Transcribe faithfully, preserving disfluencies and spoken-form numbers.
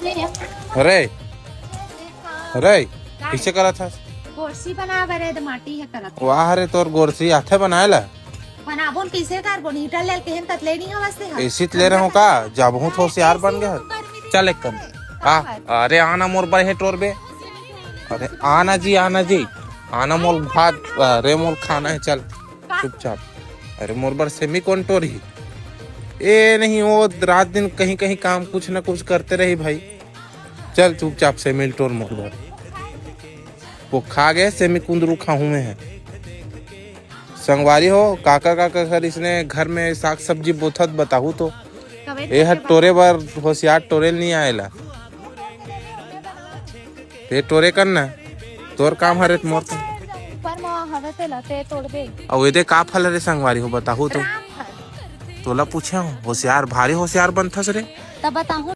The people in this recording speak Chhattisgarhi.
अरे, अरे, कइसे करत हस? गोरसी बना बरे, त माटी हे करत। वाह रे, तोर गोरसी आथे बनाए ला? बनाबोन, कइसे करबोन? हीटर ले के हेन तत ले नहीं हवस ते ह। एसी त ले रहे हो का? जब हूँ तो होशियार बन गया। चल एक कन। आ, अरे आना मोर बर हे टोर बे। अरे आना जी, आना जी। आना मोल भात, अरे मोल खाना है, चल। चुपचाप। अरे मोर बर सेमी कौन टोर ही? ए नहीं, वो रात दिन कहीं कहीं काम कुछ ना कुछ करते रही भाई। चल चुपचाप सेमी टोर मोर बर। वो खा गए सेमी कुंदरू खाहूँ में है। संगवारी हो, काकर काकर इसने घर में साग सब्जी बोथत बताहू तो। ए हर टोरे बर होशियार टोरे ल नहीं आएला। ते टोरे कर ना, तोर काम हरे त मोर काम। ऊपर म हवे तेला ते तोड़ दे। अउ एदे का फल रे संगवारी हो बताहू तो। रामफल। तोला पूछे हो, होशियार, भारी होशियार बनथस रे। तब बताहू।